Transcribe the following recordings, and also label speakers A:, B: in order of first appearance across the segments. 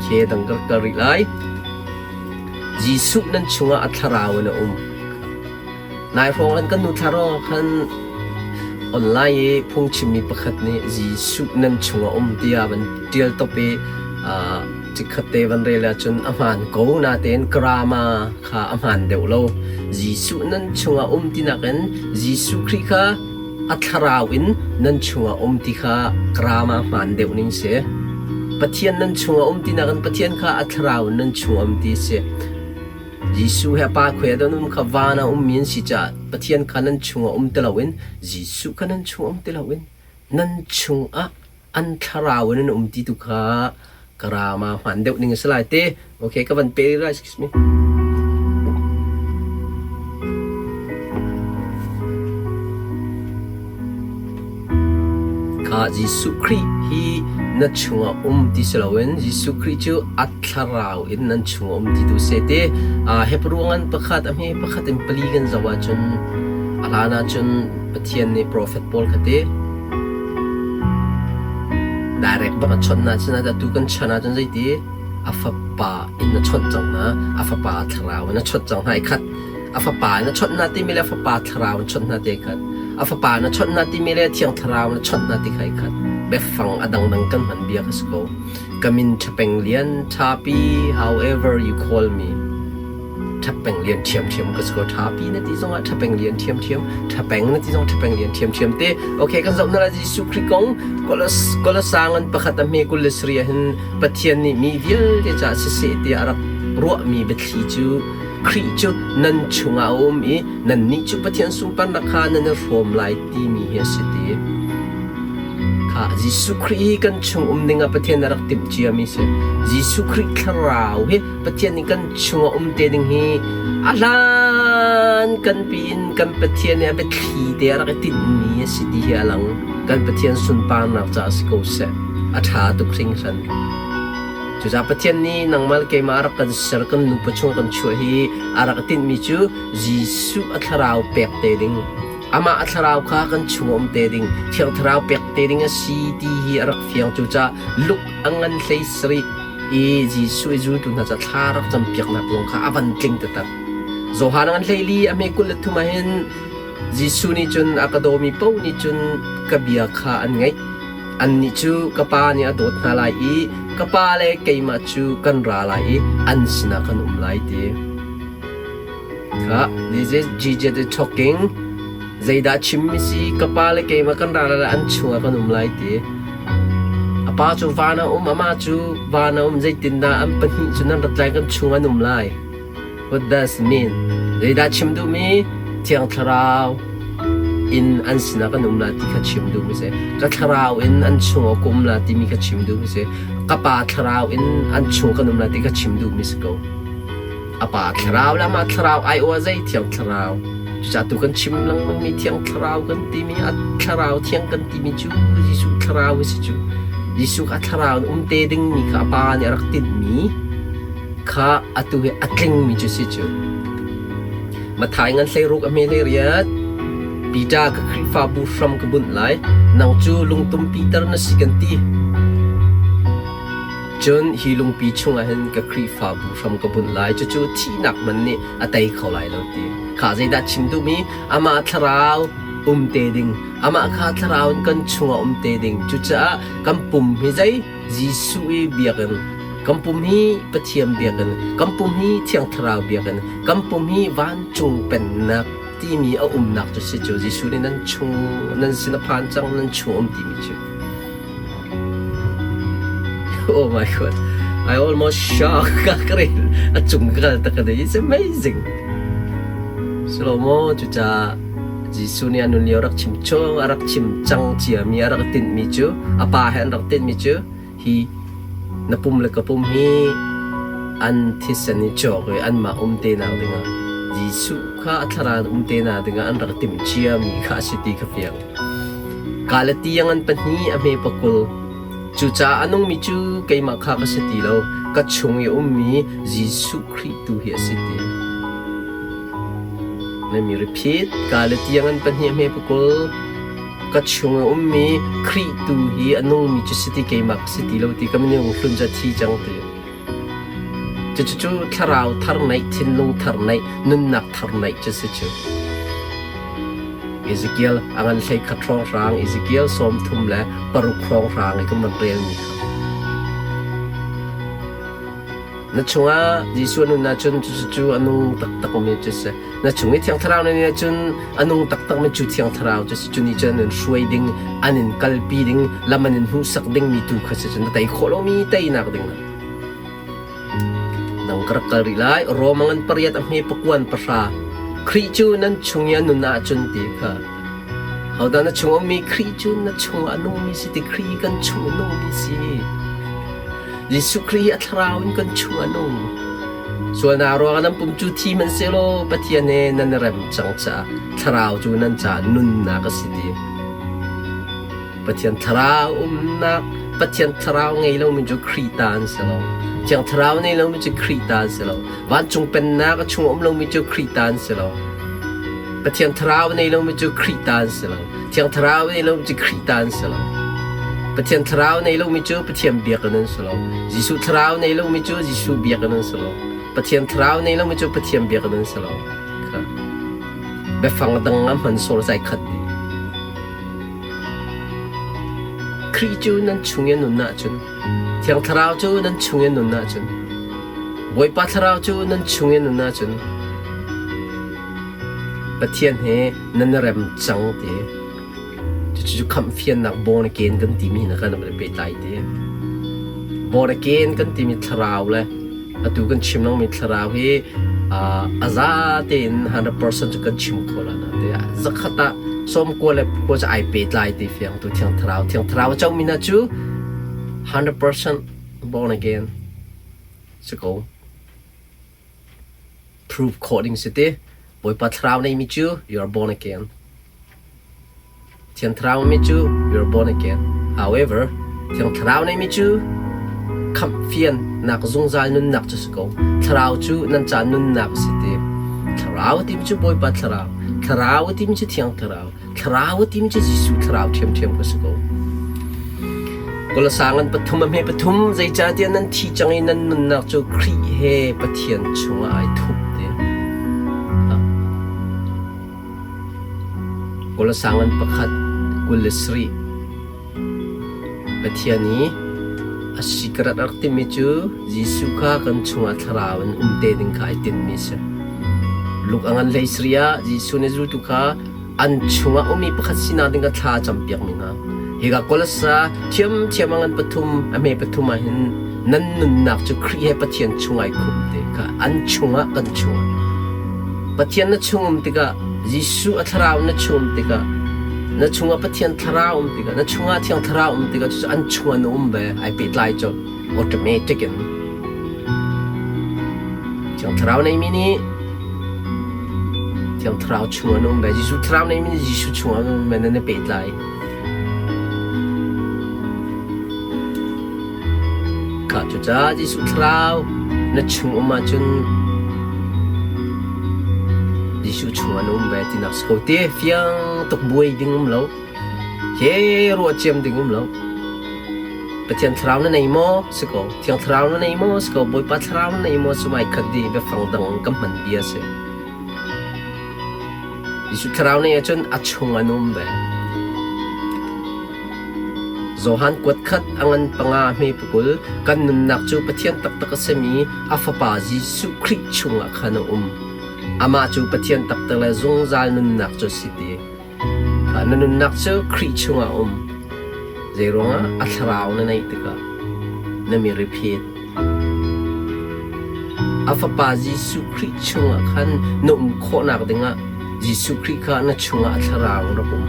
A: Okay, dang ka kal rih lai. Jesuh nan chungah a thlarau in a um. Nai hrawng an kan nu thlarau khan online i phungchimmi pakhat nih Jesuh nan chungah um tiah van ṭial top i chikkhat te van rel ahcun a hmaan ko natein grammar kha a hmaan deuh lo. Jesuh nan chungah um tinak in Jesuh Khrih kha a thlarau in nan chungah um ti kha grammar hmaan deuh ning si. Pathian nan chungah um tinak in Pathian kha a thlarau in nan chungah um ti si. Jesuh he a Pa khuai ah um kha van ah ummi an si caah Pathian kha nan chungah um ti loin Jesuh kha nan chungah um ti loin nan chungah an thlarau in an um ti tu kha ka rama hmaan deuh ning a si lai te. Okay, ka van pe lai, excuse me. Kha Jesuh Khrih hi na chungah um ti si loin Jesuh Khrih cu a thlarau in nan chungah um ti tu seh ti. Hebrew ngan pakhat a hme pakhat in pali kan zoh ahcun a hlan ahcun Pathian nih profet pawl kha ti direct bak a chawnh hna cun atu kan chan ahcun zeiti a fapa in a chawnh cang hna a fapa thlarau in a chawnh cang hna i khat a fapa in a chawnh hna timi le a fapa thlarau in chawnh hna ti khat a fapa in a chawnh hna timi le thiang thlarau in a chawnh hna ti kha i khat biafang a dangdang kan hman bia ka si ko ka min Ṭhapeng Lian Ṭhapi however you call me Ṭhapeng Lian ṭhiamṭhiam ka si ko Ṭhapi na ti zongah Ṭhapeng Lian ṭhiamṭhiam Ṭhapeng na ti zong Ṭhapeng Lian ṭhiamṭhiam te okay kan zoh na la Jesuh Khrih kong Kolosang an pakhat a hme 23 ah hin Pathian nih mi vialte caah siseh tiah a rak ruahmi biathli cu Khrih cu nan chungah a um i nannih cu Pathian sunparnak kha nan i hrawm lai timi hi a si ti. Kha Jesuh Khrih hi kan chung um dingah Pathian a rak timh ciami si. Jesuh Khrih thlarau hi Pathian nih kan chungah um te ding hi a hlan kan piin kan Pathian nih a biathli te a rak i tinhmi a si ti hi a lang. Kan Pathian sunparnak caah si ko seh. A ṭha tuk hringhran. Cucaah Pathian nih nangmah le keimah a rak kan ser, kan nupa chung a kan chuah hi a rak tinhmi cu Jesuh a thlarau pek te ding, amah a thlarau kha kan chung um te ding, Thiang Thlarau pek te ding a si ti hi a rak fiang. Cucaah Luke a ngan hlei sarih i Jesuh i zultu hna ca thla rak campiaknak zong kha a van tling taktak. Johan a ngan hlei li a hme 23 ah hin Jesuh nih cun a ka dawmi paoh nih cun ka bia kha an ngaih. Annih cu ka Pa nih a dawt hna lai i ka Pa le keimah cu kan ra lai i an sinah kan um lai ti. Kha this is Jesus is talking. Zeidah chimmi si ka Pa le keimah kan ra lai an chungah kan um lai ti. A pa cu van a um, amah cu van a um, zeitindah an pahnih cu nan rat lai kan chung an um lai. What does mean? Zeidah chim duhmi? Thiang Thlarau in an sinah kan um la ti kha chim duhmi si. Ka thlarau in an chung a um la timi kha chim duhmi si. Ka pa thlarau in an chung kan um la ti kha chim duhmi si ko. A pa thlarau le amah thlarau ai aw zei Thiang Thlarau. Cucaah tu kan chim lengmangmi Thiang Thlarau kan timi a thlarau thiang kan timi cu Jesuh thlarau a si cu. Jesuh kha thlarau in um te dingmi kha a pa nih a rak tinhmi kha atu hi a tlingmi cu si cu. Mathai ngan hleiruk a hme hleiriat. Peter ka Khrihfabu hram ka bunh lai. Nang cu lungtum Peter na si kan ti. Cun hi lungpi chungah hin ka Khrihfabu hram ka bunh lai. Cucu thihnak man nih a tei kho lai lo ti. Kha zeidah chim duhmi? Amah thlarau um te ding. Amah kha thlarau in kan chungah um te ding. Cucaah kan pum hi zei? Jesuh i biakinn, kan pum hi Pathian biakinn, kan pum hi Thiang Thlarau biakinn, kan pum hi vancung pennak timi a umnak cu si cu Jesuh nih nan chung nan sin a phan cang nan chung um timi cu. Oh my god. I almost shocked. Ka rel a cung ka kal tak It's amazing. Slomo cucaah Jesuh nih a nun lio rak chim chung a rak chim cang ciami a rak tinhmi cu a pa he an rak tinhmi cu hi na pum le ka pum hi an thisen i cawk i anmah um te nak dingah Jesuh kha a thlarau um te nak dingah an rak timh ciami kha a si ti kha fiang. Galati an pahnih a hme pakul. Cucaah a nungmi cu keimah kha ka si ti lo, ka chung i ummi Jesuh Khrih tu hi a si ti. Let me repeat. Galati an pahnih a hme pakul. Ka chung i ummi Khrih tu hi a nungmi cu si ti keimah ka si ti lo ti ka minung hlun cu a thi cang ti. Cucu thlarau thar neih, thinlung thar neih, nunnak thar neih cu si cu. Ezekiel a ngan 11 hrawnghrang, Ezekiel 36 hrawnghrang i kan van relmi kha. Na chungah Jesuh a nun ahcun cucu a nung taktakmi cu si. Na chung i Thiang Thlarau na nih ahcun a nung taktakmi cu Thiang Thlarau cu si. Cu nih cun an in hruai ding, an in kalpi ding, lam an in hmuhsak dingmi tu kha si cu na tei khawh lomi teinak ding na. Nang ka rak kal rih lai. Rom a ngan pariat a hme pakuan pahra. Khrih cu nan chung i a nun ahcun ti kha. Hodah na chung ummi Khrih cu na chungah a nungmi si ti Khrih kan chung a nungmi si. Jesuh Khrih hi a thlarau in kan chung a nung. Sualnak ruangah nan pum cu thi hmanhsehlaw Pathian he nan i rem cang caah thlarau cu nan caah nunnak a si ti. Pathian thlarau umnak, Pathian thlarau ngei lomi cu Khrih ta an si lo. Thiang thlarau nei lomi cu Khrih ta an si lo. Vancung pennak a chung um lomi cu Khrih ta an si lo. Pathian thlarau nei lomi cu Khrih ta an si lo. Thiang Thlarau nei lomi cu Khrih ta an si lo. Pathian Thlarau nei lomi cu Pathian biakinn an si lo. Jesuh Thlarau nei lomi cu Jesuh biakinn an si lo. Pathian Thlarau nei lomi cu Pathian biakinn an si lo. Kha. Biafang dang a hman sawr zai khat dih. Khrih cu nan chung i nun ahcun, Thiang Thlarau cu nan chung i nun ahcun, Bawipa Thlarau cu nan chung i nun ahcun, Pathian he nan i rem cang ti. Cucu khamhfiannak born again kan timi hna khan an pehtlai ti. Born again kan timi thlarau le atu kan chim lengmi thlarau hi a za tein 100% cu kan chim kho la na te. Zakhat ah sawm kua le kua cu ai pehtlai ti fiang tu thiang thlarau. Thiang thlarau a comi hna cu 100% born again si ko. Prove khawh ding si ti. Bawipa thlarau neimi cu you are born again. Thiang thlarau mi cu you are born again. However, Thiang thlarau neimi cu khamhfian nak zungzal nunnak cu si ko. Thlarau cu nan ca nunnak si ti. Thlarau timi cu Bawipa thlarau. Thlarau timi cu Thiang thlarau. Thlarau timi cu Jesuh thlarau ṭhiamṭhiam ka si ko. Kolosang an pathum a hme pathum zeicahtiah nan thi cang i nan nunnak cu Khrih he Pathian chungah ai thup ti. Kolosang an pakhat 27 Pathian i a secret a rak timi cu Jesuh kha kan chungah thlarau in um te ding kha ai tinhmi a si. Luke a ngan hlei sarih ah Jesuh nih zultu kha an chungah ummi pakhat sinak ding kha thla a campiakmi hna. Hika Kolasa thiamthiam a ngan pathum a hme pathum ah hin nan nunnak cu Khrih he Pathian chung ai khumh te kha an chungah kan chungah Pathian na chung um tikah Jesuh a thlarau na chung um tikah na chungah Pathian thlarau um tikah na chungah Thiang Thlarau um tikah cucu an chungah na um ve ai pehtlai colh automatic in Thiang Thlarau neimi nih Thiang Thlarau chungah na um ve Jesuh Thlarau neimi nih Jesuh chungah na um ve nan i pehtlai Kha cucaah Jesuh Thlarau na chung um ahcun Jesuh chungah na um ve tinak si ko te fiang tuk buai ding um lo he ruah ciam ding um lo Pathian Thlarau na nei maw si ko Thiang Thlarau na nei maw si ko Bawipa Thlarau na nei maw sumai khat di biafang dang ka hman bia si Jesuh Thlarau nei ahcun a chung an um ve Johan kuat khat a ngan panga hme pakul kan nunnak cu Pathian taktak a simi a Fapa Jesuh Khrih chungah khan a um. Amah cu Pathian taktak le zungzal nunnak cu a si ti. Na nunnak cu Khrih chungah a um. Zeiruangah a thlarau na neih tikah na mi repeat. A Fapa Jesuh Khrih chungah khan na um khawhnak dingah Jesuh Khrih kha na chungah a thlarau rak um.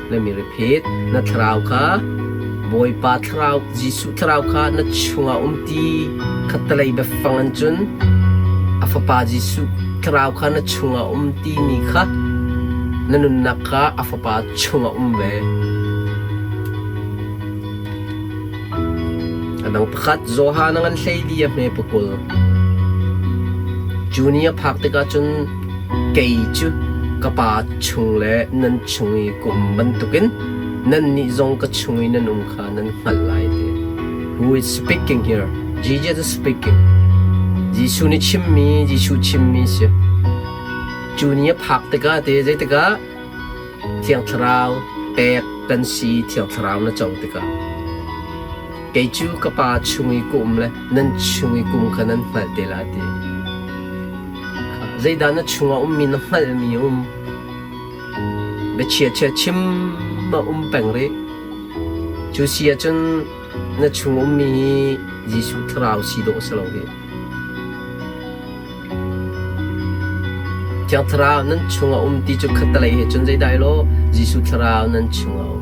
A: Na mi repeat, na thlarau kha Bawipa thlarau, Jesuh thlarau kha na chungah um ti khattelei biafang an cun a Fapa Jesuh thlarau kha na chungah um timi kha na nunnak kha a Fapa chungah um ve. A dang pakhat Johan a ngan 14 a hme pakul. Cu ni a phak tikah cun kei cu ka Pa chung le nan chung i ka um bantukin nannih zong ka chung i nan um kha nan hngalh lai ti. Who is speaking here? Jesus is speaking. Jesuh nih chimmi, Jesuh chimmi si. Cu ni a phak tikah te zeitikah Thiang Thlarau pek kan si Thiang Thlarau na co tikah kei cu ka Pa chung i ka um le nan chung i ka um kha nan hngalh te lai ti. Zeidah na chungah ummi na hngalhmi a um? Biachia chia chim a um peng rih. Cu si ahcun na chung ummi hi Jesuh Thlarau si dawh a si lo rih. Thiang Thlarau nan chungah um ti cu khattelei he cun zeidah i lawh? Jesuh Thlarau nan chungah um.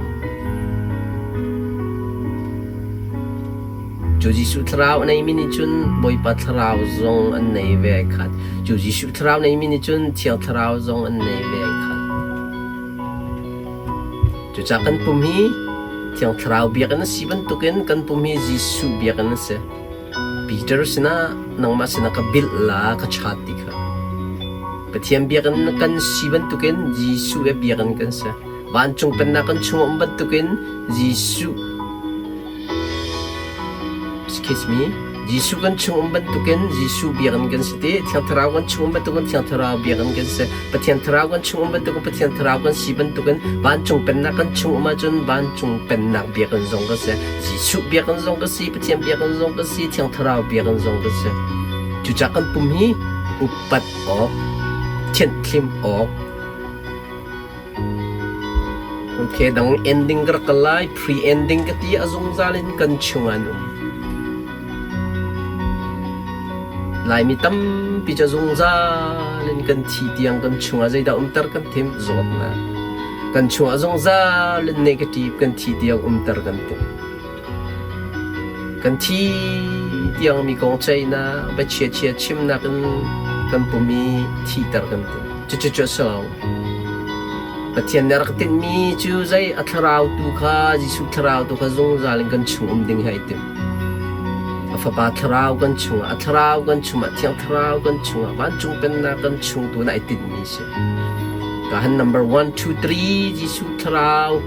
A: Cu Jesuh Thlarau a neimi nih cun Bawipa Thlarau zong an nei ve ai khat. Cu Jesuh Thlarau neimi nih cun Thiang Thlarau zong an nei ve ai khat. Cucaah kan pum hi Thiang Thlarau biakinn a si bantukin kan pum hi Jesuh biakinn a si. Peter sinah nangmah sinah ka bilh la ka chat ti kha. Pathian biakinn kan si bantukin Jesuh he biakinn kan si. Vancung pennak kan chung um bantukin Jesuh excuse me Jesuh kan chung um bantukin Jesuh biakinn kan si ti Thiang Thlarau kan chung um bantukin Thiang Thlarau biakinn kan si Pathian Thlarau kan chung um bantukin Pathian Thlarau kan si bantukin vancung pennak kan chung um ahcun vancung pennak biakinn zong kan si Jesuh biakinn zong ka si, Pathian biakinn zong ka si, Thiang Thlarau biakinn zong ka si. Cucaah kan pum hi upat awk, thianhthlim awk, Okay, dang ending ka rak kal lai, pre-ending ka ti a zungzal in kan chung an um. Laimi tampi cu zungzal in kan thi tiang kan chungah zeidah umter kan thim zawtnak. Kan chungah zungzal in negative kan thi tiang umter kan tim. Kan thi tiang mi kong ceihnak, biachia chia chimnak in kan pum i thiter kan tim. Cucu cu a si lo. Pathian nih a rak tinhmi cu zei a thlarau tu kha Jesuh thlarau tu kha zungzal in kan chung um ding hi ai tim. A Fapa thlarau kan chungah, a thlarau kan chungah, Thiang Thlarau kan chungah, vancung pennak kan chung tu na ai tinhmi si. Kahan number 1, 2, 3, Jesuh thlarau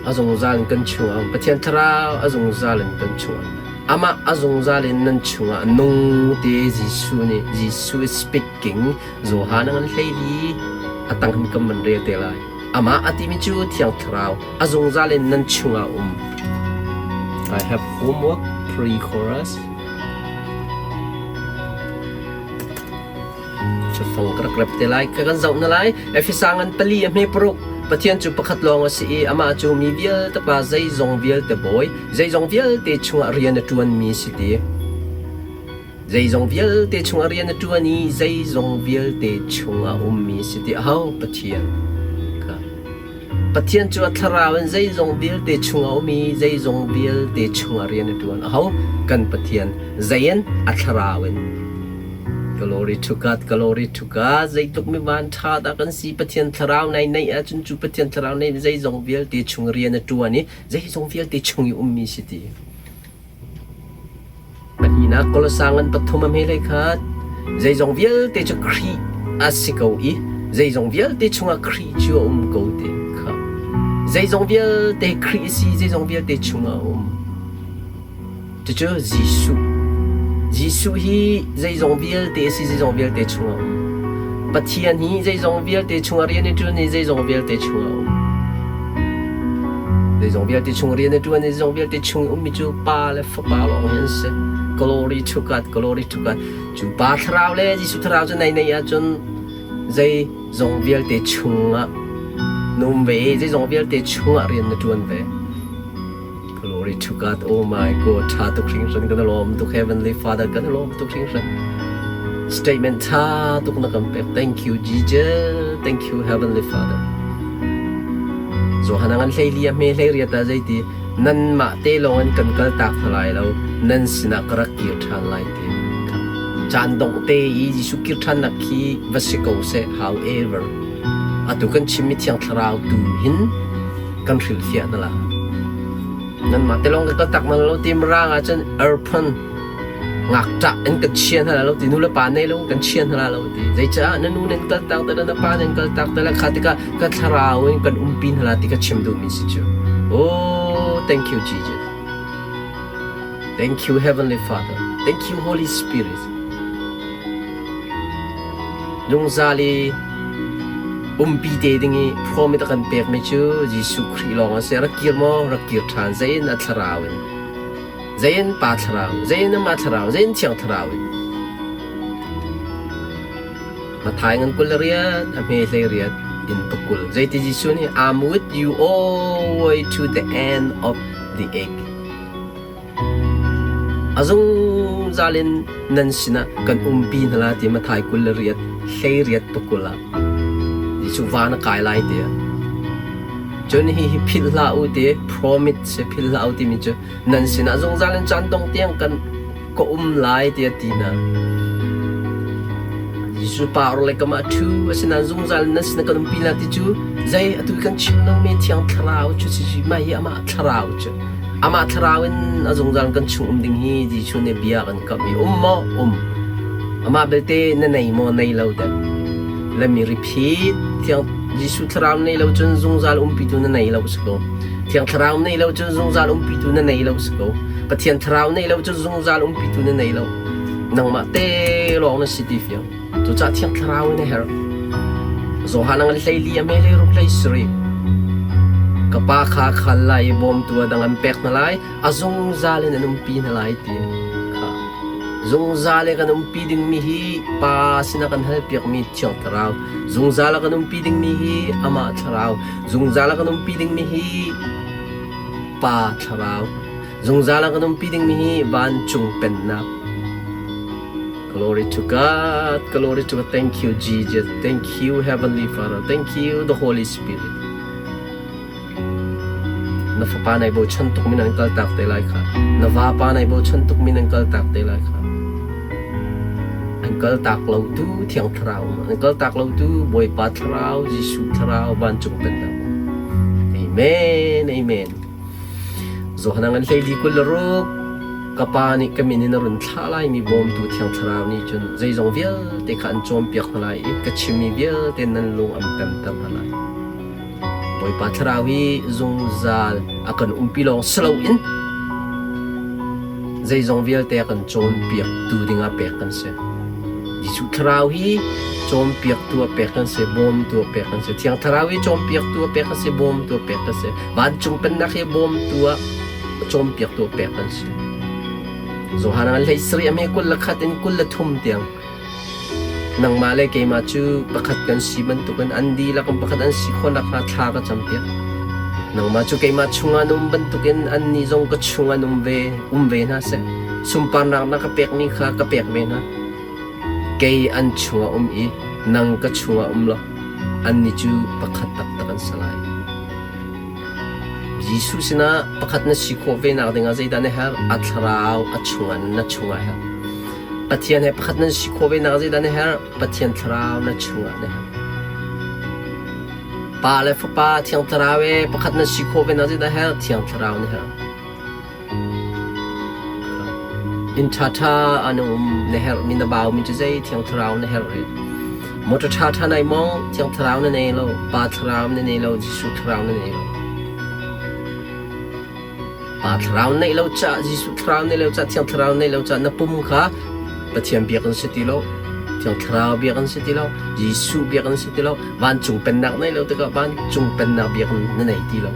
A: a zungzal in kan chungah um. Pathian thlarau a zungzal in kan chungah Amah a zungzal in nan chungah nung te Jesuh nih Jesuh is speaking Johan an hleili a tang hin kan van rel te lai. Amah a timi cu Thiang Thlarau a zungzal in nan chungah um. I have homework pre-chorus. Cafang ka rak rep te lai. Ka kan zoh na lai. Efesa ngan pali a hme paruk. Pathian cu pakhat lawng a si i amah cu mi vialte pa zeizong vialte bawi, zeizong vialte chungah rian a ṭuanmi si ti. Zeizong vialte chungah rian a ṭuan i zeizong vialte chungah a ummi si ti aho Pathian kha. Pathian cu a thlarau in zeizong vialte chungah a um i zeizong vialte chungah rian a ṭuan. Aho? Kan Pathian. Zei in? A thlarau in. Glory to God, glory to God. Zeitluk mi van ṭha dah kan si. Pathian thlarau nai neih ahcun cu Pathian thlarau neih zeizong vialte chung rian a ṭuan i zeizong vialte chung i ummi si ti. Pahnihnak Kolosa ngan pathum a hme hlei khat. Zeizong vialte cu Khrih a si ko i zeizong vialte chungah Khrih cu a um ko ti kha. Zeizong vialte Khrih a si, zeizong vialte chungah a um. Cucu Jesuh. Jesuh hi zeizong vialte a si, zeizong vialte chungah a um. Pathian hi zeizong vialte chungah rian a ṭuan i zeizong vialte chungah a um. Zeizong vialte chung rian a ṭuan i zeizong vialte chung i ummi cu Pa le Fapa lawng hi an si. Glory to God, glory to God. Cu Pa Thlarau le Jesuh Thlarau cu nei nei ahcun zeizong vialte chungah na um ve i zeizong vialte chungah rian na ṭuan ve. Glory to God. Oh my God. Ṭha tuk hringhran kan lawm tuk Heavenly Father kan lawm tuk hringhran. Statement ṭha tuk na kan pek. Thank you Jesus. Thank you Heavenly Father. Johan ngan hlei li a hme hlei riat ah zeiti nanmah te lawng in kan kal tak hna lai lo nan sinah ka rak kir ṭhan lai ti. Caan dongh te i Jesuh kir ṭhannak khi va si ko seh however atu kan chimmi Thiang Thlarau tu hin kan hrilhfiah hna la. Nanmah te lawng ka kal tak man lo ti mirang ahcun airphone ngakṭah in ka chia hna lo ti nu le pa nei lo kan chia hna lo ti zeicah na nu nan kal tak te le na pa nan kal tak te le kha tikah ka thlarau in kan umpi hna la ti ka chim duhmi si cu oh thank you Jesus. Thank you Heavenly Father. Thank you Holy Spirit. Zungzal i umpi te ding i promise a kan pekmi cu Jesuh Khrih lawng a si. Rak kir maw? Rak kir ṭhan. Zei in a thlarau in. Zei in Pa thlarau, zei in Amah thlarau, zei in Thiang thlarau in. Matthai ngan 28, a hme 18 in pakul. Zeiti Jesuh nih, I'm with you all the way to the end of the age. A zungzal in nan sinah kan umpi hna la ti Matthai 28, 18 pakul ah. Jesuh van a kai lai tiah. Cun hi hi philh hlah u ti promise si philh hlah u timi cu nan sinah zungzal in caan dong tiang kan ka um lai tiah ti hna. Jesuh pa or le kamah ṭhu asinain zungzal in nan sinah kan umpi la ti cu zei atu kan chim lomi Thiang Thlarau cu si mah hi amah Thlarau cu amah Thlarau in a zungzal kan chung um ding hi Jesuh nih bia kan kamh i um maw um amah belte na nei maw nei lo dek let me repeat Thiang Jesuh Thlarau nei lo cun zungzal umpitu na nei lo si ko Thiang Thlarau nei lo cun zungzal umpitu na nei lo si ko. Pathian Thlarau nei lo cun zungzal umpitu na nei lo. Nangmah te lawng na si ti fiang. Cucaah Thiang Thlarau in a herh. Johan ang hleili a mele ruk hlei siri. Ka pa kha khal lai i bawmtu a dang an pek hna lai, a zungzal in an umpi hna lai ti kha. Zungzal i kan umpi dingmi hi Pa sinah kan halpiakmi Thiang Thlarau. Zungzal a kan umpi dingmi hi Amah Thlarau. Zungzal a kan umpi dingmi hi Pa Thlarau. Zungzal a kan umpi dingmi hi vancung pennak. Glory to God, glory to God. Thank you, Jesus. Thank you, Heavenly Father. Thank you, the Holy Spirit. Na fapa nai bochan tuk min an kal tak te lai kha. Na vapa nai bochan tuk min an kal tak te lai kha. An kaltak lotu Thiang Thlarau, an kaltak lotu Bawipa Thlarau, Jesuh Thlarau, vancung pennak. Amen, amen. Johan ngan hleili 26 ka pa nih ka min in a run thlah laimi bawmtu Thiang Thlarau nih cun zeizong vialte kha an cawnpiak hna lai i ka chimmi vialte nan lung an pemter hna lai. Bawipa Thlarau hi zungzal a kan umpi lawng si loin zeizong vialte a kan cawnpiaktu dingah pek kan si. Jesuh Thlarau hi cawnpiaktu a pek kan si, bawmtu a pek kan si. Thiang Thlarau hi cawnpiaktu a pek kan si, bawmtu a pek kan si. Vancung Pennak hi bawmtu ah cawnpiaktu a pek kan si. Johan ah hlei sarih a hme 21 in 23 tiang Nangmah le keimah cu pakhat kan si bantukin an dihlak in pakhat an si khawh nakhnga thla ka campiak. Nangmah cu keimah chungah na um bantukin annih zong ka chungah an um ve, um ve hna seh. Sunparnak na ka pekmi kha ka pek ve hna. Kei an chungah um i nang ka chungah um law annih cu pakhat taktak an si lai. Jesuh sinah pakhat na si khawh ve nak dingah zeidah na herh? A thlarau a chungah na chungah a herh. Pathian he pakhat nan si khawh ve nak zeidah na herh? Pathian thlarau na chungah na herh. Pa le Fapa Thiang Thlarau he pakhat nan si khawh ve nak zeidah herh? Thiang Thlarau na herh. Inn ṭhaṭha an um na herh mi na bau mi cu zei Thiang Thlarau na herh rih. Motor ṭhaṭha nai mong Thiang Thlarau na nei lo, Pa Thlarau na nei lo, Jesuh Thlarau na nei lo. Pa Thlarau neih lo caah Jesuh Thlarau neih lo caah Thiang Thlarau neih lo caah na pum kha Pathian biak an si ti lo Thiang Thlarau biak an si ti lo Jesuh biak an si ti lo vancung pennak neih lo tikah vancung pennak biak na nei ti lo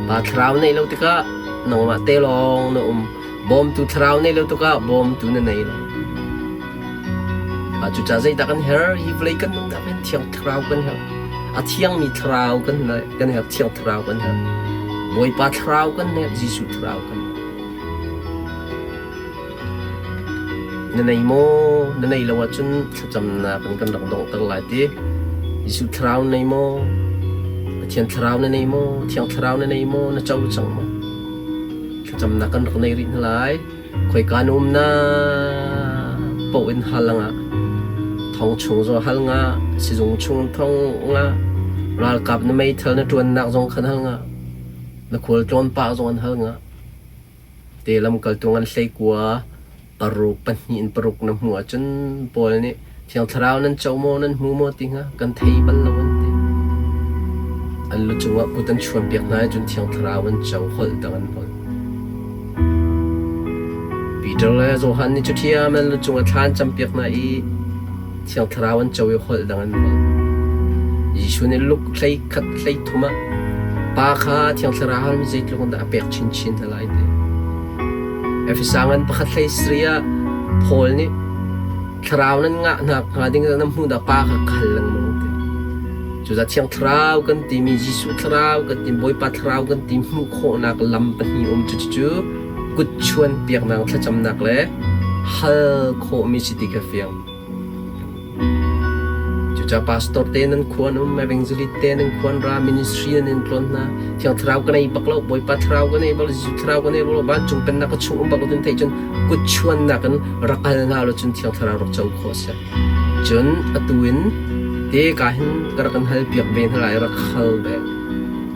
A: Pa Thlarau neih lo tikah nangmah te lawng na um bawmtu Thlarau neih lo tikah bawmtu na nei lo Cucaah zeidah kan herh? Hi vawlei kan nunnak hin Thiang Thlarau kan herh. A thiangmi Thlarau kan kan herh. Thiang Thlarau kan herh. Bawipa Thlarau kan herh. Jesuh Thlarau kan herh. Na nei maw? Na nei lo ahcun thlacamnak in kan rak donghter lai ti. Jesuh Thlarau na nei maw? Pathian Thlarau na nei maw? Thiang Thlarau na nei maw? Na co cang maw? Thlacamnak kan rak nei rih hna lai. Khoika na umnak paoh in hal ngah. Thong chung zong hal ngah, sizung chung thong ngah, ralkap na meithal na ṭuannak zong khan hal ngah, na khualtlawn pah zong an hal ngah. Te lamkaltu ngan hleikua paruk pahnih in paruk na hmuh ahcun Paul nih Thiang Thlarau nan co maw nan hmu maw ti hnga kan thei bal lo an ti. An lu cungah kut an chuanpiak hna i cun Thiang Thlarau an co holh dang an holh. Peter le Johan nih cuṭhiam an lu cungah thla an campiak hna i Thiang Thlarau an co i holh dang an holh. Jesuh nih Luke 13 33 ah Pa kha Thiang Thlarau halmi zeitluk in dah a pek chinchin hna lai ti. Efesa ngan pakhat hlei sarih ah Paul nih Thlarau nan ngah hna hnga ding nan hmuh dah Pa kha ka hal lengmang ti. Cucaah Thiang Thlarau kan timi Jesuh Thlarau kan ti Bawipa Thlarau kan ti hmuh khawhnak lam pahnih um cucu kutchuan piaknak thlacamnak le hal khawhmi si ti kha fiang. Cucaah pastor te nan khuan um, evangelist te nan khuan ra, ministry nan in tlawn hna. Thiang Thlarau ka nei bak lo, Bawipa Thlarau ka nei bak lo, Jesuh Thlarau ka nei bak lo, vancung pennak ka chung um bak lo tin theih cun kutchuannak in rak al hna lo cun Thiang Thlarau rak co khawh a si. Cun atu in te ka hin ka rak in hal piak ve hna lai, rak hal ve.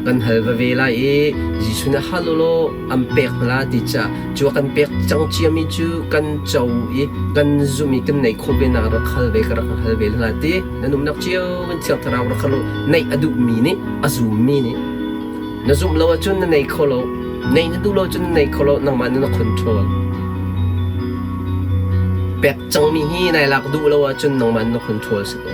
A: Kan hal va ve lai i Jesuh nih hal u law an pek hna la ti ca cu a kan pek cang ciami cu kan co i kan zumh i kan neih khawh ve nak rak hal ve ka rak hal ve hna ti nan umnak cio in Thiang Thlarau rak hal u neih a duhmi nih a zummi nih na zumh lo ahcun na nei kho lo neih na duh lo cun na nei kho lo nangmah nih na control pek cangmi hi nai lak duh lo ahcun nangmah na control si ko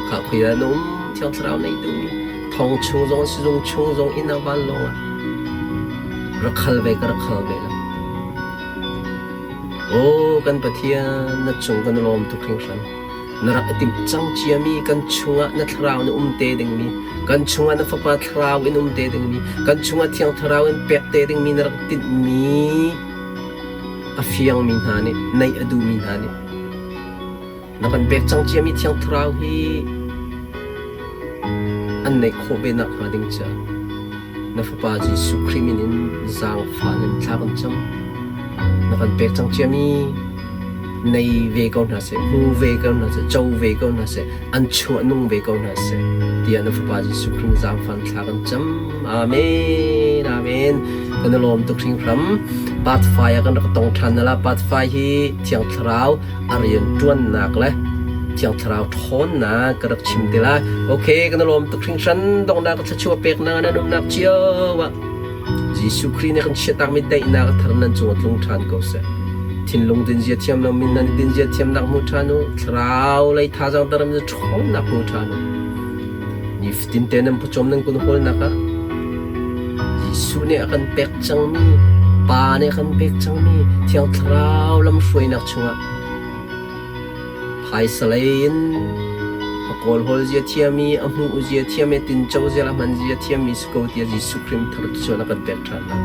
A: Kha khui ah na um Thiang Thlarau nei duhmi thong chung zong sizung chung zong inn ah vanlawng ah rak hal ve ka rak hal ve lo. Aw kan Pathian na cung kan lawm tuk hringhran. Na rak i timh cang ciami kan chungah na thlarau na um te dingmi kan chungah na fapa thlarau in um te dingmi kan chungah Thiang Thlarau in pek te dingmi na rak tinhmi a fiangmi hna nih neih a duhmi hna nih Na kan pek cang ciami Thiang Thlarau hi an neih khawh ve nakhnga ding caah na Fapa Jesuh Khrih min in zaangfah in thla kan cam. Na kan pek cang ciami nei ve ko hna seh, hmu ve ko hna seh, co ve ko hna seh, an chuah nung ve ko hna seh, tiah na Fapa Jesuh Khrih zaangfah in thla kan cam. Amen. Amen. Kan i lawm tuk hringhram. Part 5 ah kan rak tong ṭhan na la. Part 5 hi Thiang Thlarau a rianṭuannak le Thiang Thlarau ṭhawnnak ka rak chim te lai. Okay, kan i lawm tuk hringhran. Donghnak ka thluachuah peknak nan umnak cio ah Jesuh Khrih nih kan chiahtakmi daihnak a thar nan cung ah tlung ṭhan ko seh. Thinlung dinzia thiam lo min nan dinzia thiamnak hmu ṭhan u. Thlarau lei thazaang daram in ṭhawnnak hmu ṭhan u. Nifatin te nan pawcawm nan kun hawlnak ah Jesuh nih a kan pek cangmi, Pa nih a kan pek cangmi Thiang Thlarau lamhruainak chungah phaisa lei in a kawlhawl zia thiam i a hmuh zia thiam i a tinco zia le a hman zia thiammi si ko tiah Jesuh Khrih thar cun a kan pek ṭhan lai.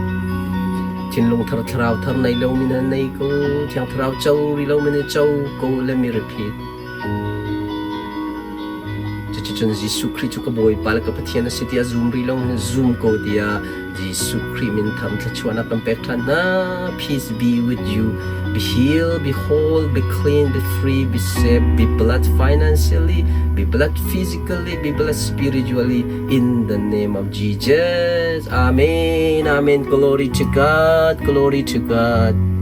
A: Thinlung thar thlarau thar nei lomi na nei ko, Thiang Thlarau co rih lomi na co ko, let me repeat. Cuticun Jesuh Khrih cu ka Bawipa le ka Pathian a si tiah zum rih lo in zum ko tiah Jesuh Khrih min tham thluachuahnak kan pek ṭhan hna. Peace be with you. Be healed, be whole, be clean, be free, be safe, be blessed financially, be blessed physically, be blessed spiritually in the name of Jesus. Amen. Amen. Glory to God. Glory to God.